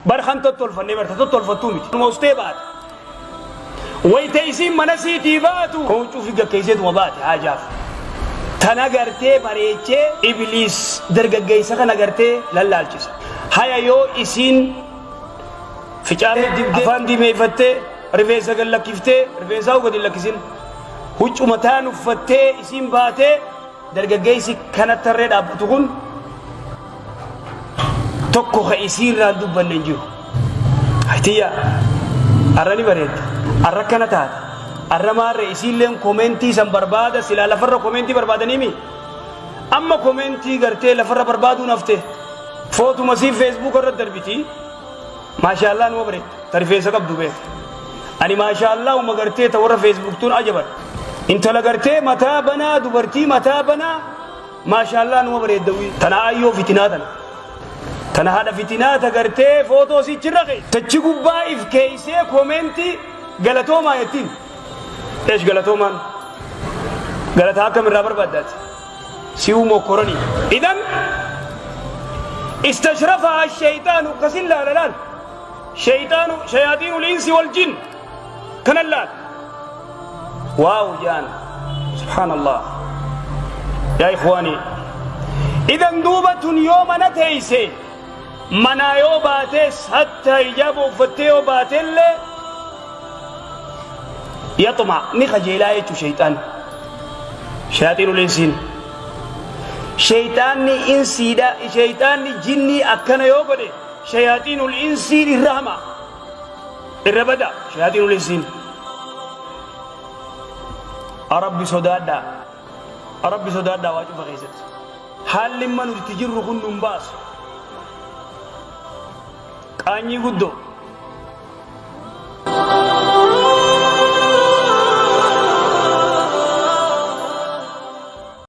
Bar kan tottolfanne barta tottolfattuu miti. Numa ustee baate. Wayta isiin mana siitii baatu huccuu fi gakkeesseetuma baate haajaaf. Tana gartee bareechee ibliis dargaggeessa kana gartee lallaalchisa. Haya yoo isiin ficaan dibdee afaan diimeeffattee rifeensa gad lakkiftee rifeensaa gad hin lakkisin huccuma taan uffattee isiin baatee Dargaggeessi kana tarree dhaabbatu kun tokko ka isiirraan dubbanne hin jiru. Haytiyya arra ni bareedda. Arra akkana taate. Arra maarre isiilleen komeentii san barbaada silaa lafarra komeentii barbaadaniimi. Amma komeentii gartee lafarra barbaaduun hafte. Footuma sii feesbuuka irra darbiti. Maashaallah numa bareedda. Ta rifeensa qabdu beek. Ani maashaallah uma gartee ta warra Facebook tun ajaban. Intala gartee mataa banaa dubartii mataa banaa maashaallah numa bareedda wii. Tana ayyoo fitinaa tana. Tana haadha fitinaa ta gartee footoo sichirra kee. Tachi gubbaa if keeysee koomeentii galatoomaa jettiin. Eesh galatoomaan. Galataa akkam irraa barbaaddaati. Si'uu mokkoranii. Idan istashrafaha shayxaanu akkasin laala laal. Shayxaanu shayaatiinul insi wal jin kanan laal. Waaw jaan. Subhaanallah. Yaa ikhwaanii. Idan duuba tun yoo mana teeyse manaa yoo baatees hatta hijaaba uffattee yoo baatellee yaxma ni kajeelaa jechuu shayxaan. Shayaaxiinul insiin. Shayxaanni insiidha shayxaanni jinnii akkana yoo godhe shayaaxiinul insiin irra hama. Irra bada shayaaxiinul insiin. Rabbi sodaadhaa. Rabbi sodaadhaa waa cufa keessatti. Haalli imma nuti itti jirru kun nun baasu. Qaanyii guddoo.